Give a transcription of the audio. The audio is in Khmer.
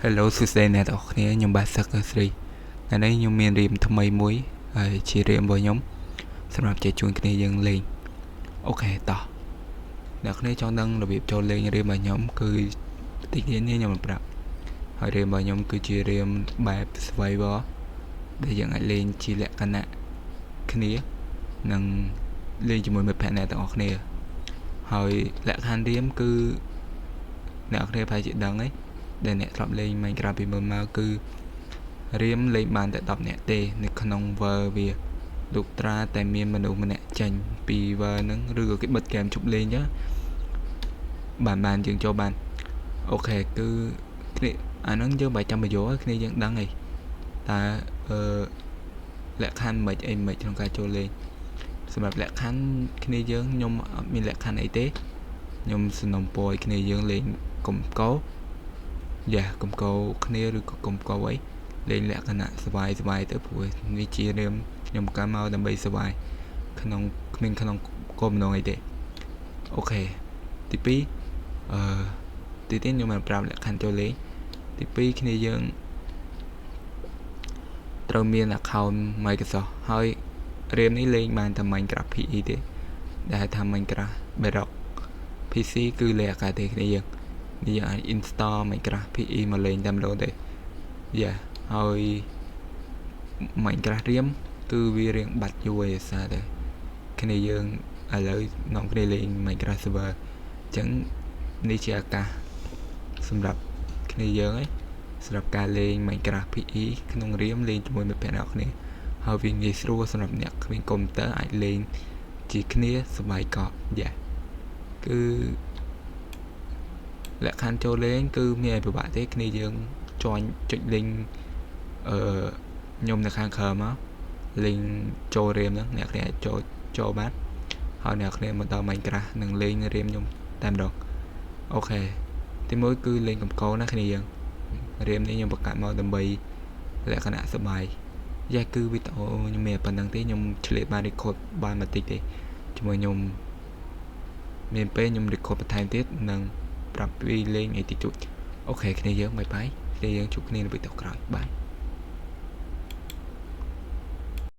Hello សួស្តីអ្នកទាំងអស់គ្នាខ្ញុំបាទសឹកស្រីថ្ងៃនេះខ្ញុំមាន realm ថ្មីមួយហើយជា realm របស់ខ្ញុំសម្រាប់ចែកជូនគ្នាយើងលេង OK តោះអ្នកគ្នាចង់ដឹងរបៀបចូលលេង realm របស់ខ្ញុំគឺតិចទៀតនេះខ្ញុំនឹងប្រាប់ហើយ realm របស់ខ្ញុំគឺជា realm បែប survivor ដែលយើងអាចលេងជាលក្ខណៈគ្នានិងលេងជាមួយមិត្តភក្តិអ្នកទាំងអស់គ្នាហើយលក្ខខណ្ឌ realm គឺអ្នកគ្នាប្រហែលជាដឹងហើយដែលអ្នកធ្លាប់លេង Minecraft ពីមុនមកគឺ realm លេងបានតែ10នាក់ទេនៅក្នុង world វាលុះត្រាតែមានមនុស្សម្នាក់ចេញពី world ហ្នឹងឬក៏គេបិទហ្គេមជប់លេងចឹងបានបានយើងចូលបាន OK គឺគ្នាអាហ្នឹងយើងមិនចាំបញ្យល់គ្នាយើងដឹងហើយតើអឺលក្ខខណ្ឌមិនអីមិនក្នុងការចូលលេងសម្រាប់លក្ខខណ្ឌគ្នាយើងខ្ញុំអត់មានលក្ខខណ្ឌអីទេខ្ញុំសំណូមពរឲ្យគ្នាយើងលេងកុំកោយ៉ាកុំកោគ្នាឬក៏កុំកោអីលេងលក្ខណៈសบายសบายទៅព្រោះនេះជារឿងខ្ញុំកើតមកដើម្បីសบายក្នុងគ្មានក្នុងគោលបំណងអីទេ OK ទី2អឺទីទីខ្ញុំបានប្រាប់លក្ខខណ្ឌចូលលេងទី2គ្នាយើងត្រូវមាន account Microsoft ហើយ realm នេះលេងបានតែ Minecraft PE ទេដែលហៅថា Minecraft Bedrock PC គឺលេងអាកាទេគ្នាយើងនេះយើងអាច install Minecraft PE មកលេងតែម្ដងទេយ៉ាហើយ Minecraft realm គឺវារៀងបាត់យូរឯសារតែគ្នាយើងឥឡូវនាំគ្នាលេង Minecraft server អញ្ចឹងនេះជាឱកាសសម្រាប់គ្នាយើងឯងសម្រាប់ការលេង Minecraft PE ក្នុង realm លេងជាមួយមិត្តភក្តិអ្នកគ្នាហើយវាងាយស្រួលសម្រាប់អ្នកគ្មានកុំព្យូទ័រអាចលេងជាគ្នាសប្បាយកប់យ៉ាគឺលក្ខខណ្ឌចូលលេងគឺមានអីពិបាកទេគ្នាយើង join ចុច link អឺខ្ញុំនៅខាងក្រោមមក link ចូល realm ហ្នឹងអ្នកគ្នាអាចចូលចូលបានហើយអ្នកគ្នាមកដល់ Minecraft នឹងលេង realm ខ្ញុំតែម្ដង OK ទីមួយគឺលេងកំកោណាគ្នាយើង realm នេះខ្ញុំបង្កើតមកដើម្បីលក្ខណៈសប្បាយយ៉ាគឺវីដេអូខ្ញុំមានប៉ុណ្្នឹងទេខ្ញុំឆ្លៀតបាន record បានបន្តិចទេជាមួយខ្ញុំមានពេលខ្ញុំ record បន្ថែមទៀតនិងប្រាប់ពីលេងអីតិចតួច OK គ្នាយើង bye bye គ្នាយើងជួបគ្នានៅវីដេអូក្រោយ bye.